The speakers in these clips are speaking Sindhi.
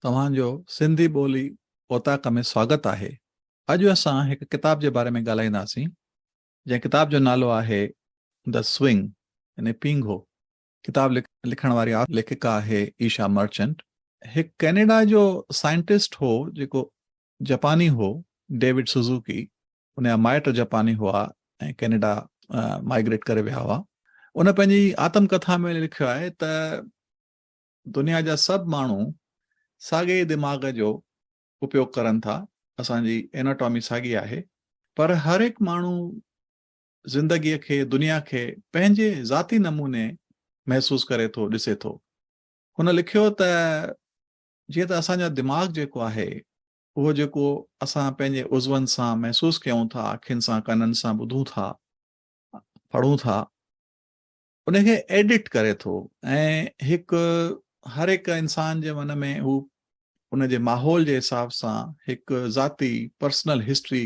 توهان جو سنڌي ٻولي اوطاق ۾ سواگت آهي. اڄ اسان هڪ ڪتاب جي باري ۾ ڳالهائينداسين جنهن ڪتاب جو نالو آهي The Swing يعني پينگهو. ڪتاب لکڻ واري ليکڪا آهي ايشا مرچنٽ. هڪ ڪينيڊا جو سائنٽسٽ هو جيڪو جپاني هو ڊيوڊ سوزوڪي ان جا مائٽ جپاني هئا ۽ ڪينيڊا مائگريٽ ڪري ويا هئا. ان پنهنجي آتم ڪٿا ۾ لکيو آهي ته دنيا جا سڀ ماڻهو ساڳئي ئي دماغ جو اپيوگ ڪرن ٿا، اسان جي ايناٽامي ساڳي آهي، پر هر هڪ ماڻهو زندگيء کي، دنيا کي پنهنجي ذاتي نموني محسوس ڪري ٿو، ڏسي ٿو. هن لکيو ته جيئن ته اسان جا دماغ جيڪو آهي، اهو جيڪو اسان پنهنجي عضون سان محسوس ڪيون ٿا، اکين سان، ڪنن سان ٻڌون ٿا، پڙهون ٿا، ان کي ايڊٽ ڪري ٿو ۽ هڪ هر هڪ انسان جي من ۾ هو ان جي ماحول جي حساب سان هڪ ذاتي پرسنل هسٽري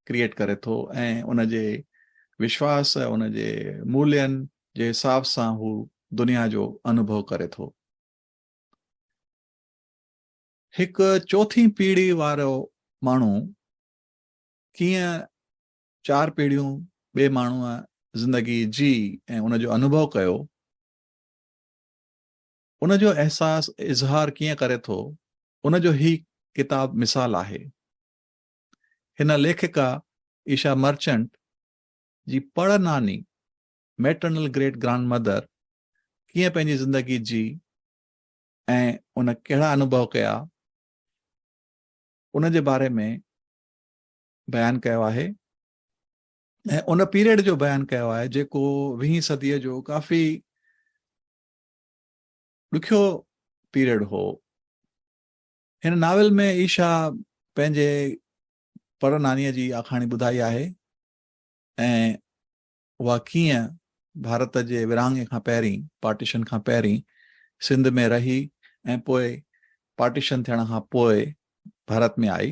ڪريئيٽ ڪري ٿو ۽ ان جي وشواس ان جي مولين جي حساب سان هو دنيا جو انوڀو ڪري ٿو. هڪ چوٿين پيڙهي وارو ماڻهو ڪيئن چار پيڙهيون ٻئي ماڻهوء زندگي جي ۽ ان جو انوڀو ڪيو، ان جو احساس اظهار ڪيئن ڪري ٿو، ان جو هي ڪتاب مثال آهي. هن ليکڪا ايشا مرچنٽ جي پڙ ناني، Maternal Great Grandmother، ڪيئن پنهنجي زندگي جي ۽ ان ڪهڙا انوڀو ڪيا، ان جي باري ۾ بيان ڪيو آهي ۽ ان پيريڊ جو بيان ڪيو آهي جيڪو ويهين صديء جو ڪافي ڏکيو پيريڊ هو. هن ناول ۾ ايشا پنهنجي پر نانيء جي آکاڻي ٻڌائي آهي ۽ اها ڪيئن ڀارت جي ورهاڱي کان پهرين، پارٽيشن کان پهرين سنڌ ۾ رهي ۽ پوء پارٽيشن ٿيڻ کان پوء ڀارت ۾ آئي.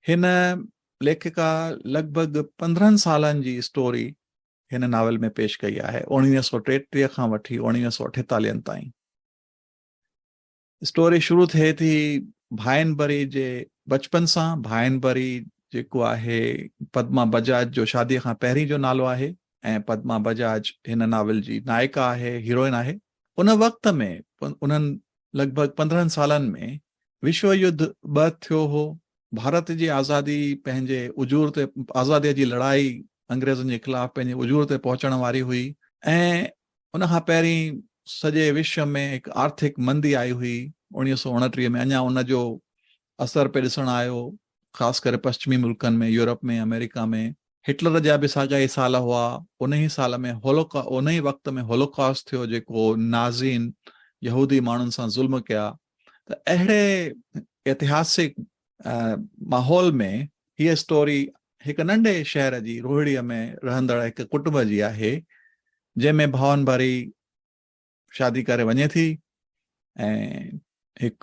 هن ليکڪا لڳ ڀڳ 15 سالن جي اسٽوري هن ناول ۾ پيش ڪئي آهي، 1933 کان وٺي 1948 تائين. اسٽوري شروع ٿئي ٿي ڀائن بري جي بچپن سان. ڀائن بري جيڪو آهي پدما بجاج جو شاديء کان پهرين جو نالو آهي ۽ پدما بجاج هن ناول جي نائڪا آهي، هيروئن آهي. ان وقت ۾ انهن لڳ ڀڳ 15 سالن ۾ وشو يڌ ٻه ٿيو هو، ڀارت جي آزادي پنهنجي اجور تي آزادي جي لڙائي انگريزن جي خلاف پنهنجي اجور تي پهچڻ واري هئي ۽ ان کان پهرين سڄي وشو ۾ هڪ آرٿڪ مندي آئي هئي 1929 ۾ اڃا ان جو اثر پئي ڏسڻ آيو خاص ڪري پشچمي ملڪن ۾ يورپ ۾ آمريڪا ۾. هٽلر جا به ساڳيا ئي سال هئا. انهي سال ۾ هولوڪا انهي وقت ۾ هولوڪاسٽ ٿيو جيڪو نازين يهودي ماڻهن سان ظلم ڪيا ته اهڙي اتهاسڪ ماحول ۾ هيء اسٽوري هڪ ننڍي شهر جي روهڙيء ۾ رهندڙ هڪ ڪٽنب جي آهي جنهن ۾ ڀون ڀري شادي ڪري وڃي ٿي ۽ هڪ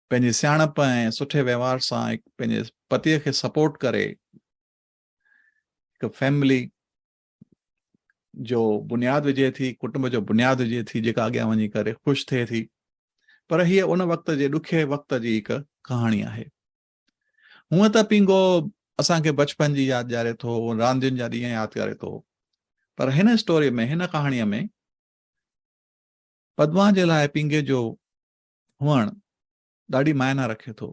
پنهنجي سياڻپ ۽ سٺي وهنوار سان هڪ پنهنجي پتيء کي سپورٽ ڪري هڪ فيملي جو بنياد وجهي ٿي، ڪٽنب جو بنياد وجهي ٿي جيڪا اڳيان وڃي ڪري خوش ٿئي ٿي. پر هيء ان وقت جي ڏکي وقت جي هڪ ڪهاڻي آهي. هونء ته پينگهو اسان کي بچپن جي ياد ڏياري ٿو، راندين جا ڏينهن ياد ڏياري ٿو، پر هن اسٽوري ۾ هن ڪهاڻيء ۾ پدما جي لاء پينگهي جو هئڻ ڏاڍي معنيٰ رکي ٿو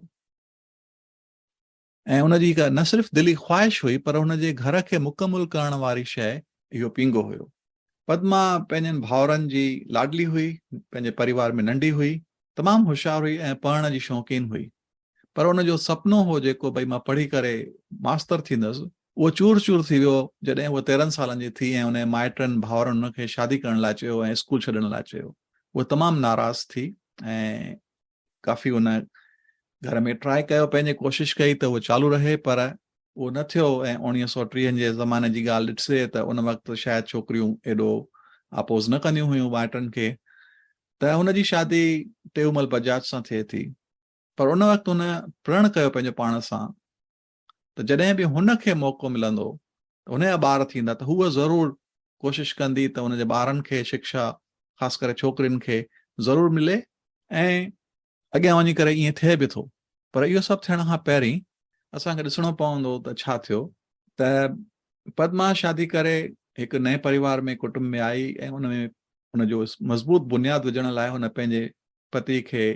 ۽ ان جي هڪ نه صرف دلي خواهش هئي پر هن جي گهر کي مڪمل ڪرڻ واري شيء اهو پينگهو هيو. پدما پنهنجن ڀائرن جي لاڏلي هئي، پنهنجي پريوار ۾ ننڍي هئي، تمام هوشيار هئي ۽ پڙهڻ جي شوقين هئي. پر ان جو سپنو هو جيڪو ڀئي مان پڙهي ڪري ماستر ٿيندس، اهو چور چور ٿي ويو جڏهن هوء 13 سالن جي ٿي ۽ ان جي مائٽن ڀائرن هن کي شادي ڪرڻ لاء چيو ۽ اسڪول ڇڏڻ لاء چيو. هوء تمام ناراض ٿي ۽ ڪافي هن گهر ۾ ٽرائي ڪيو پنهنجي ڪوشش ڪئي ته اهو چالو رهي پر اهو نه ٿيو ۽ 1930 جي زماني جي ڳالهه ڏسجي ته ان وقت شايد ڇوڪريون ايڏو اپوز نه ڪنديون هيون مائٽن کي ته هن جي شادي ٽيومل بجاج سان ٿئي ٿي پر ان وقت هن پرڻ ڪيو پنهنجو پاڻ سان ته جڏهن به هن کي موقعو ملندو ته هن جا ٻار ٿيندا ته هوء ضرور ڪوشش ڪندي ته هن جي ٻارن کي شڪشا خاص ڪري ڇوڪرين کي ضرور ملي ۽ اڳيان وڃي ڪري ائين ٿئي به ٿو. پر اهو سڀ ٿيڻ کان پهرين اسان کي ڏسڻو پوندو ته ڇا ٿيو ته پدما شادي ڪري هڪ نئين پريوار ۾ ڪٽنب ۾ آئي ۽ ان ۾ ان جو مضبوط بنياد وجهڻ لاء هن پنهنجي پتي کي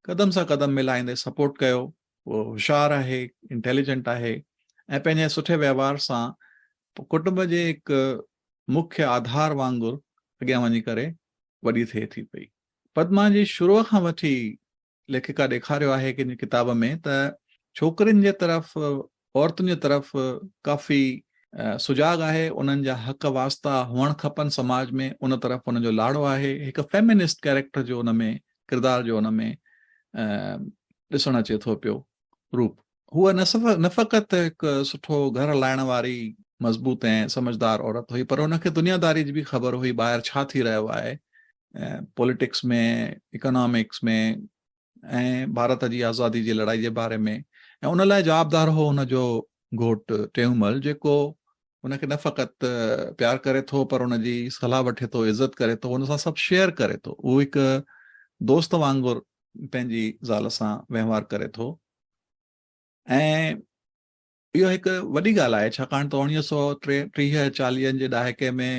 قدم سان قدم ملائيندي سپورٽ ڪيو. هوء هوشيار آهي، انٽيليجنٽ آهي ۽ پنهنجي سٺي وهنوار سان ڪٽنب جي هڪ مکيه آڌار وانگر اڳيان وڃي ڪري وڏي ٿئي ٿي پئي. پدما جي شروع کان وٺي ليکڪا ڏيکاريو آهي ڪنهن ڪتاب ۾ ته ڇوڪرين جي طرف عورتن جي طرف ڪافي سجاڳ آهي انهن جا حق واسطا هئڻ کپن سماج ۾ ان طرف ان جو لاڙو آهي هڪ فيمنسٽ ڪيريڪٽر جو ان ۾ ڪردار جو ان ۾ ڏسڻ اچي ٿو پيو روپ. هوء نه فقط هڪ سٺو گهر هلائڻ واري مضبوط ۽ سمجهدار عورت هئي پر هن کي دنياداري جي به خبر هئي ٻاهر ڇا ٿي رهيو آهي پوليٽڪس ۾ اڪانامڪس ۾ ۽ ڀارت جي آزادي جي لڙائي جي باري ۾ ۽ ان لاء جوابدار هو هن جو گهوٽ ٽيئونمل جيڪو هن کي نه فقط پيار ڪري ٿو پر ان جي صلاح وٺي ٿو عزت ڪري ٿو هن سان سڀ شيئر ڪري ٿو هو هڪ دوست وانگر پنهنجي زال سان وهنوار ڪري ٿو ۽ اهو هڪ وڏي ڳالهه آهي ڇاڪاڻ ته اوڻيهه سو ٽيهه چاليهن جي ڏهاڪي ۾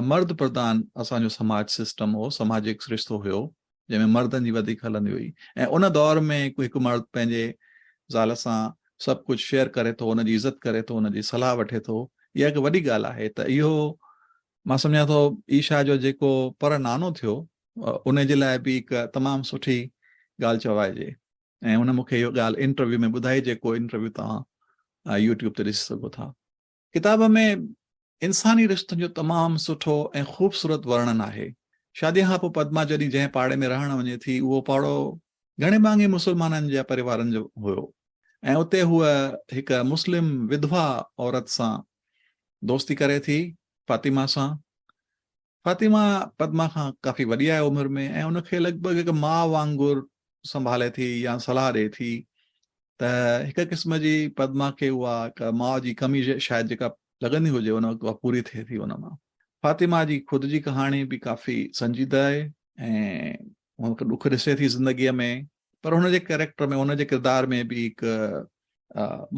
مرد پرڌان اسان جو سماج سسٽم هو سماجڪ سرشتو هيو جنهن ۾ مردن جي وڌيڪ هلندي هئي ۽ ان دور ۾ هڪ مرد پنهنجي زال سان سڀ ڪجهه شيئر ڪري ٿو ان جي عزت ڪري ٿو ان جي صلاح وٺي ٿو اها هڪ وڏي ڳالهه آهي ته اهو مان سمجهان ٿو عيشا جو جيڪو پر نانو ٿيو ان جي لاء به هڪ تمام سٺي ڳالهه چوائجي ۽ هن مون کي اهو ڳالهه انٽرويو ۾ ٻڌائي جيڪو انٽرويو توهان يوٽيوب تي ڏسي سگهو ٿا. ڪتاب ۾ انساني رشتن جو تمام سٺو ۽ خوبصورت ورڻن آهي. شاديء کان پوء پدما جڏهن جنهن پاڙي ۾ رهڻ وڃي ٿي اهو پاڙو گهڻي ڀاڱي مسلمانن جا پريوارن جو هيو ۽ اتي هوء هڪ مسلم وڌوا عورت سان دوستي ڪري ٿي فاطمه سان. فاطمه پدما کان ڪافي وڏي آهي عمر ۾ ۽ ان کي لڳ ڀڳ هڪ ماء وانگر سنڀالي ٿي يا صلاح ڏئي ٿي ته هڪ قسم جي پدما کي اها هڪ ماء جي ڪمي شايد جيڪا لڳندي هجي ان وقت اها پوري ٿئي ٿي ان مان. فاطمه جي خود جي ڪهاڻي به ڪافي سنجيده آهي ۽ هن کي ڏک ڏسي ٿي زندگيء ۾ پر هن جي ڪيريڪٽر ۾ هن جي ڪردار ۾ به هڪ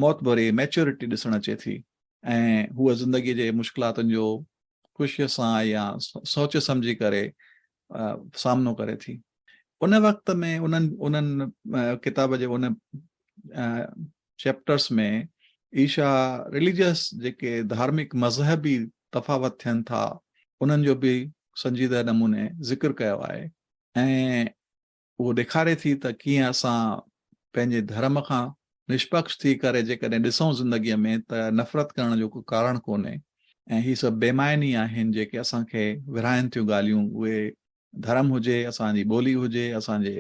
معتبري ميچورٽي ڏسڻ اچي ٿي ۽ هوء زندگيء جي مشڪلاتن جو خوشيء سان يا سوچي سمجهي ڪري سامنو ڪري ٿي. ان وقت ۾ انهن انهن ڪتاب جي ان چيپٽرس ۾ عيشا رليجس جيڪي ڌارمڪ مذهبي تفاوت ٿين ٿا انهن جو به سنجيده نموني ذڪر ڪيو آهي ۽ اهو ڏيکاري ٿي ته ڪيئن اسان پنهنجي ڌرم کان نشپڪش ٿي ڪري جيڪڏهن ڏسون زندگيء ۾ ته نفرت ڪرڻ جو ڪو ڪارڻ ڪونهي ۽ هي سڀ بي معني آهن جيڪي اسان کي ورهائن ٿيون ڳالهيون اهي ڌرم هجي اسان جي ٻولي هجي اسان جي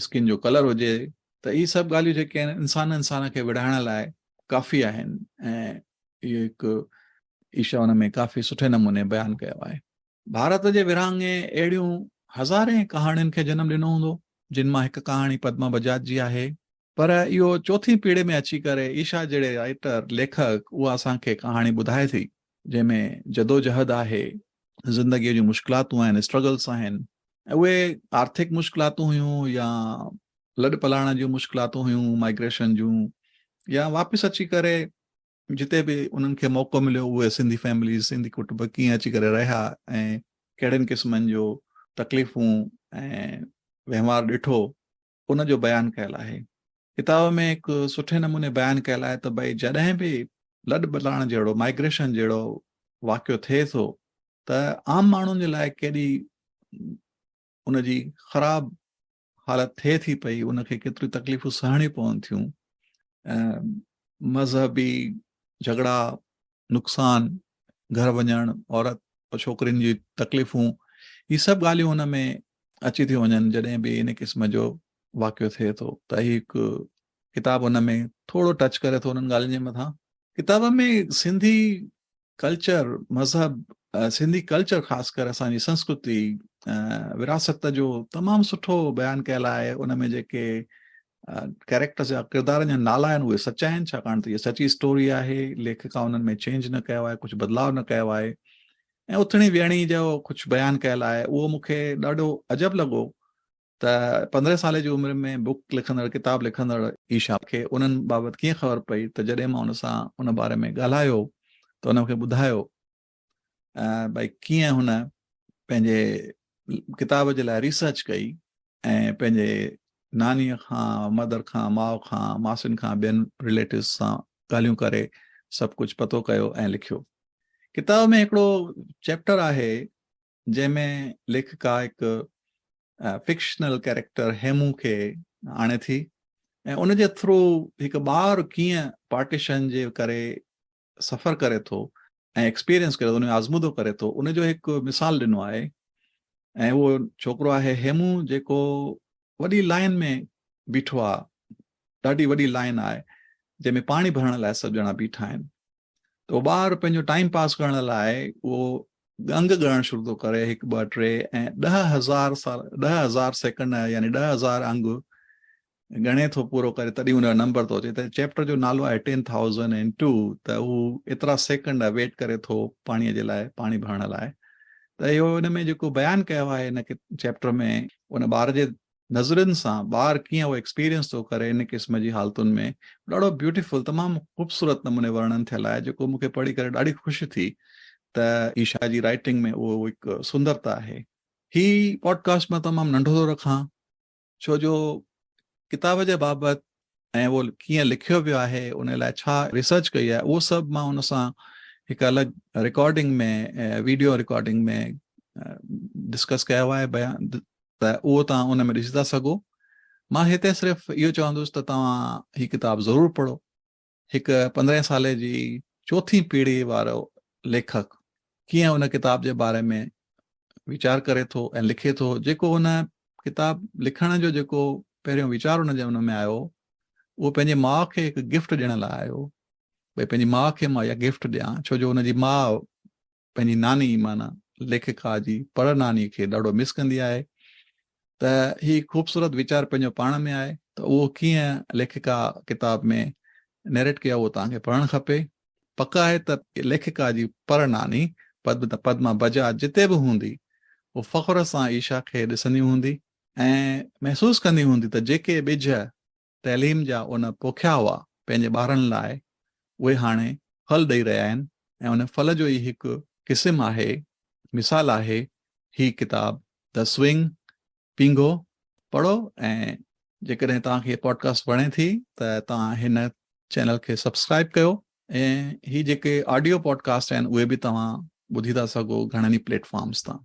اسڪن جو ڪلر هجي ته اهي سڀ ڳالهيون جيڪي آهن انسان انسان کي وڙهائڻ لاء ڪافي آهن ۽ اهو هڪ عيشا ان ۾ ڪافي سٺي نموني بيان ڪيو آهي. ڀارت جي ورهاڱي اهڙيون هزارين ڪهاڻين کي جنم ڏنو هوندو، جن مان هڪ ڪهاڻي پدما بجاج جي آهي. پر اهو چوٿين پيڙهي ۾ اچي ڪري عيشا جهڙي رائيٽر، ليکڪ، اها اسان کي ڪهاڻي ٻڌائي ٿي، جنهن ۾ جدوجهد آهي، زندگيء جون مشڪلاتون آهن، اسٽرگلس آهن ۽ اهي آرٿڪ مشڪلاتون هيون يا لڏ پلاڻ جون مشڪلاتون هيون، مائگريشن جون يا واپس اچي ڪري جتي به انهن کي موقعو مليو اهي سنڌي فيمليز سنڌي ڪٽنب ڪيئن اچي ڪري رهيا ۽ ڪهڙين قسمن جو تڪليفون ۽ وهنوار ڏٺو ان جو بيان ڪيل آهي. ڪتاب ۾ هڪ سٺي نموني بيان ڪيل آهي ته ڀئي جڏهن به لڏ پلاڻ جهڙو مائگريشن جهڙو واقعو ٿئي ٿو ته عام ماڻهن جي لاء ڪيڏي ان جي خراب حالت ٿئي ٿي پئي ان کي ڪيتريون تڪليفون سهڻيون پون ٿيون مذهبي جهڳڙا نقصان گهر وڃڻ عورت ڇوڪرين جي تڪليفون هي سڀ ڳالهيون ان ۾ اچي ٿيون وڃن جڏهن به ان قسم جو واقعو ٿئي ٿو ته هي هڪ ڪتاب ان ۾ ٿورو ٽچ ڪري ٿو انهن ڳالهين جي مٿان ڪتاب ۾ سنڌي ڪلچر، مذهب، سنڌي ڪلچر خاص ڪري اسان جي سنسڪرتي، وراثت جو تمام سٺو بيان ڪيل آهي ان ۾ جيڪي ڪيريڪٽرز يا ڪردارن جا نالا آهن اهي سچا آهن ڇاڪاڻ ته هيء سچي اسٽوري آهي ليکڪا انهن ۾ چينج نه ڪيو آهي ڪجهه بدلاء نه ڪيو آهي ۽ اٿڻي ويهڻي جو ڪجهه بيان ڪيل آهي اهو مون کي ڏاڍو عجب لڳو ته 15 سالي جي عمر ۾ بڪ لکندڙ ڪتاب لکندڙ عيشا کي انهن بابت ڪيئن خبر پئي ته جڏهن مان ان سان ان باري ۾ ڳالهايو ته ان مون کي ٻڌايو ڀئي ڪيئن هن پنهنجي ڪتاب جي لاء ريسرچ ڪئي ۽ پنهنجي نانيء کان مدر کان ماء کان ماسين کان ٻين رليٽوز سان ڳالهيون ڪري سڀ ڪجهه پتو ڪيو ۽ لکيو. ڪتاب ۾ هڪڙو چيپٽر آهي جنهن ۾ ليکڪا هڪ فڪشنل ڪيريڪٽر هيمون کي آڻي ٿي ۽ ان جي ٿرو هڪ ٻار ڪيئن پارٽيشن جي ڪري سفر ڪري ٿو ۽ ايڪسپيرينس ڪري ٿو ان جو آزمودو ڪري ٿو ان جو هڪ مثال ڏنو آهي ۽ اهو ڇوڪرو آهي هيمون جيڪو وڏي لائن ۾ بيٺو آهي ڏاڍي وڏي لائن آهي جنهن ۾ پاڻي ڀرڻ لاء سڀ ڄڻا بيٺا آهن ته اهو ٻار پنهنجو ٽائيم پاس ڪرڻ لاء اهو انگ ڳڻڻ شروع ٿو ڪري هڪ ٻه ٽي ۽ 10000 سال 10000 سيڪنڊ يعني 10000 انگ ڳڻي ٿو پورو ڪري تڏهن ان جو نمبر ٿو اچي ته چيپٽر جو نالو آهي 10002 ته هو ايترا سيڪنڊ ويٽ ڪري ٿو پاڻي جي لاء پاڻي ڀرڻ لاء ته اهو ان ۾ جيڪو بيان ڪيو آهي ان چيپٽر ۾ ان ٻار جي نظرن سان ٻار ڪيئن اهو ايڪسپيرينس ٿو ڪري ان قسم جي حالتن ۾ ڏاڍو بيوٽيفل تمام خوبصورت نموني ورڻن ٿيل آهي جيڪو مون کي پڙهي ڪري ڏاڍي خوشي ٿي ته عيشا جي رائٽنگ ۾ اهو هڪ سندرتا آهي. هي پوڊڪاسٽ مان تمام ننڍو ٿو رکان ڇو جو ڪتاب جي بابت ۽ اهو ڪيئن لکيو ويو آهي ان لاء ڇا ريسرچ ڪئي آهي اهو سڀ مان ان سان هڪ الڳ رڪارڊنگ ۾ ويڊيو رڪارڊنگ ۾ ڊسڪس ڪيو آهي بيان ته اهو توهان ان ۾ ڏسي ٿا سگهو. مان هتي صرف اهو چوندس ته توهان هي ڪتاب ضرور پڙهو. هڪ پندرهين سالي جي چوٿين پيڙهي وارو ليکڪ ڪيئن ان ڪتاب جي باري ۾ ويچار ڪري ٿو ۽ لکي ٿو جيڪو ان ڪتاب لکڻ جو جيڪو پهريون ويچار ان جي ان ۾ آيو اهو پنهنجي ماء کي هڪ گفٽ ڏيڻ لاء آيو ڀئي پنهنجي ماء کي مان اها گفٽ ڏيان ڇو جو ان جي ماء پنهنجي ناني معنيٰ ليکڪا جي پر ناني کي ڏاڍو مس ڪندي آهي ته هي خوبصورت ويچار پنهنجو پاڻ ۾ آهي ته اهو ڪيئن ليکڪا ڪتاب ۾ نيريٽ ڪيو اهو توهان کي پڙهڻ کپي. پڪ آهي ته ليکڪا جي پر ناني پدما بجاج جتي به هوندي هو فخر سان عيشا کي ڏسندي هوندي ۽ محسوس ڪندي هوندي ته جيڪي ٻج تعليم جا ان پوکيا هئا پنهنجي ٻارن لاء اهي هاڻي ڦل ڏئي رهيا آهن ۽ ان ڦل جو ئي هڪ قسم آهي مثال آهي هي ڪتاب The Swing، پينگهو، پڙهو ۽ جيڪڏهن توهان کي هي پوڊڪاسٽ وڻي ٿي ته توهان هن چينل کي سبسڪرائب ڪيو ۽ هي جيڪي آڊيو پوڊڪاسٽ آهن اهي به توهان ٻڌي ٿا سگهو گهڻن ئي پليٽ فارمز تان.